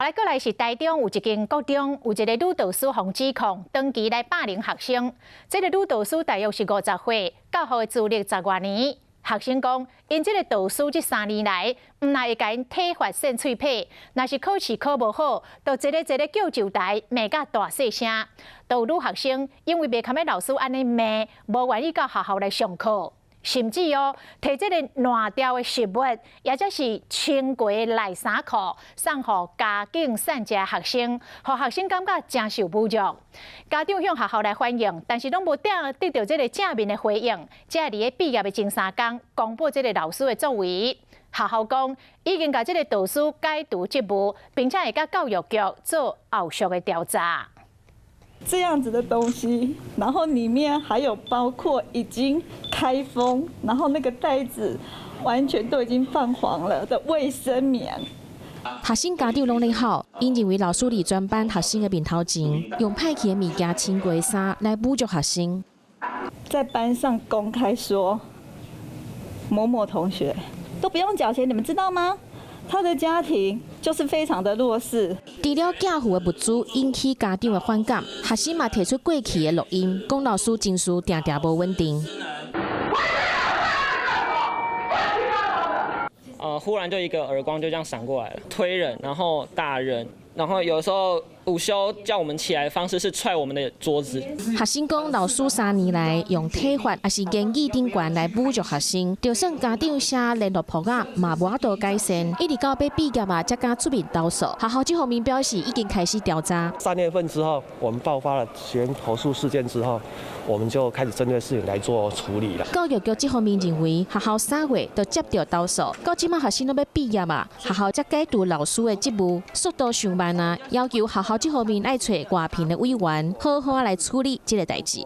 來過來是台中有一間國中，有一個女導師予指控長期來霸凌學生。這個女導師大約是50歲，教學的資歷10外年。學生講，𪜶這個導師這3年來，毋但會共𪜶體罰搧喙䫌，若是考試考無好，就一個一個叫上台罵甲大細聲。都有女學生因為袂堪欲老師按呢罵，無願意到學校來上課。甚至哦，提這個爛掉的食物，抑者是穿過的內衫褲，送予家境散食學生，予學生感覺誠受侮辱。家長向學校來反映，但是攏無得著這個正面的回應。才會佇咧畢業的前3工公布這個老師的作為。學校講已經共這個導師解除職務，並且會佮教育局做後續的調查。這樣子的東西，然後裡面還有包括已經開封，然後那個袋子完全都已經泛黃了的衛生棉。學生家長攏咧吼，𪜶認為老師佇全班學生的面頭前，用歹去的物件、穿過的衫來侮辱學生。在班上公開說某某同學都不用繳錢，你們知道嗎？他的家庭就是非常的弱勢。除了寄付的物資引起家長的反感，學生嘛提出過去的錄音，講老師情緒定定無穩定。忽然就一個耳光就這樣閃過來了，推人，然後打人，然後有時候午休叫我們起來的方式是踹我們的桌子。學生講，老師3年來用體罰抑是言語頂懸來侮辱學生，就算家長寫聯絡簿仔嘛無法度改善，一直到欲畢業啊，才敢出面投訴。學校這方面表示已經開始調查。3月份之後，我們爆發了學生投訴事件之後，我們就開始針對事情來做處理了。教育局這方面認為，學校3月就接著投訴，到這馬學生攏欲畢業啊，學校才解除老師的職務，速度傷慢啊，要求學校這方面愛揣外聘的委員，好好來處理這個代誌。